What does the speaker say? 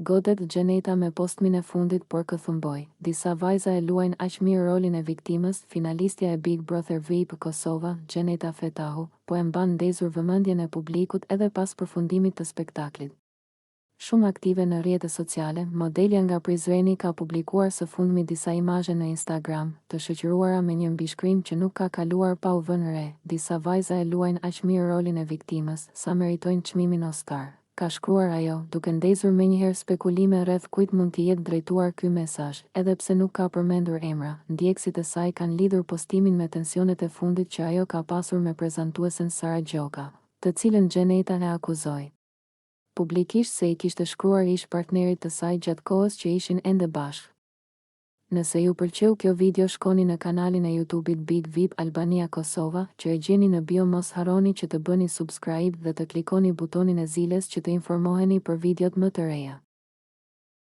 Godet Xheneta me postmin e fundit por kë thumboi, disa vajza e luajnë aq mirë rolin e viktimës, finalistja e Big Brother VIP Kosova, Xheneta Fetahu, po e mban ndezur vëmendjen e publikut edhe pas përfundimit të spektaklit. Shumë aktive në rrjete sociale, modelja nga Prizreni ka publikuar së fundmi disa imazhe në Instagram, të shoqëruara me një mbishkrim që nuk ka kaluar pa u vënë re, disa vajza e luajnë aq mirë rolin e viktimës, sa meritojnë çmimin Oscar. Ka shkruar ajo, duke ndezur menjëherë spekulime rreth kujt mund t'i jetë drejtuar ky mesazh, edhe pse nuk ka përmendur emra, ndjekësit e saj kanë lidhur postimin me tensionet e fundit që ajo ka pasur me prezantuesen Sara Gjoka, të cilën Xheneta e akuzoi publikisht se i kishte shkruar ish-partnerit të saj gjatë kohës që ishin ende bashkë. Nëse ju pëlqeu kjo video shkoni në kanalin e YouTube-it Big Vip Albania Kosova, që e gjeni në bio mos harroni që të bëni subscribe dhe të klikoni butonin e ziles që të informoheni për videot më të reja.